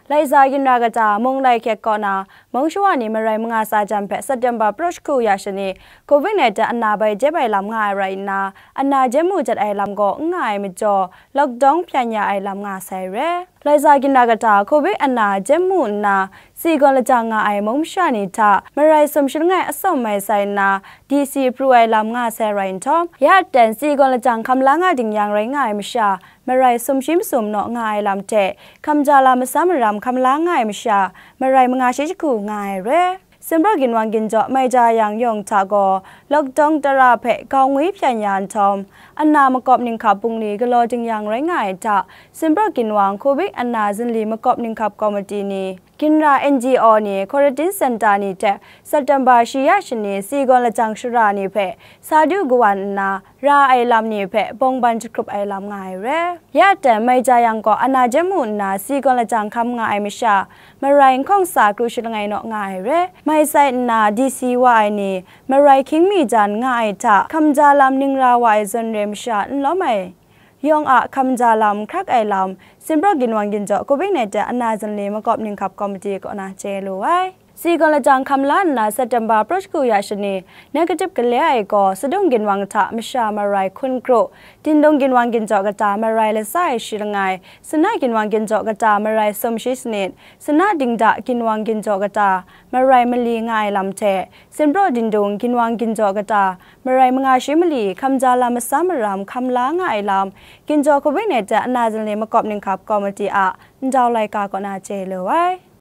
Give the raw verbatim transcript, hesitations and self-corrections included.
Laiza ginra kata Mung Lai Hkyek kaw na mung shawa ni marai manga sa jan hpe September praw shagu ya shani, covid nineteen ana bai jep ai lam nga ai rai nna, ana jem mu jat ai lam gaw n nga ai majaw, lockdown hpyan ya ai lam nga sai re. Laiza ginra kata covid ana jem mu nna, si gawn lajang nga ai mung masha ni hta marai sum shi langai atsawm mai sai nna, D C pru ai lam nga sai rai nhtawm, ya ten si gawn lajang hkam la nga ding yang rai nga ai masha, marai sum shi masum naw nga ai lam hte, hkamja lam masam maram hkam la nga ai masha, marai manga shi shagu nga ai re. Sinpraw ginwang ginjaw Maija Yang yawng hta gaw, lockdown tara hpe gau ngwi hpyan ya nhtawm, ana makawp ninghkap bungli galaw ding yang rai nga ai hta, Sinpraw ginwang covid ana zinli makawp ninghkap komiti ni, ginra N G O ni, quarantine center ni hte September shi ya shani si gawn lajang shara ni hpe sa du kawan nna, ra ai lam ni hpe bawngban jahkrup ai lam nga ai re. Ya ten Maija Yang gaw ana jem mu nna si gawn lajang hkam nga ai masha, marai nhkawng sa kru shi langai naw nga ai re. Mai sai nna D C wa ai ni, marai hkying mi jan nga ai hta, hkamja lam ning ra wa ai zawn re masha n lawm ai yawng a hkamja lam hkrak ai lam, Sinpraw ginwang ginjaw covid nineteen ana zinli makawp ninghkap komiti kaw na chye lu ai. Si gawn lajang hkam la nna September praw shagu ya shani, negative gale ai gaw, Sadung ginwang hta masha marai hkun kru, Dindung ginwang ginjaw kata marai latsa ai shi langai, Sana ginwang ginjaw kata marai sum shi sanit, Sana Dingda ginwang ginjaw kata marai mali nga ai lam hte, Sinpraw Dindung ginwang ginjaw kata marai manga shi mali hkamja lam masam maram hkam la nga ai lam, ginjaw covid nineteen ana zinli makawp ninghkap komiti a ndau laika kaw na chye lu ai.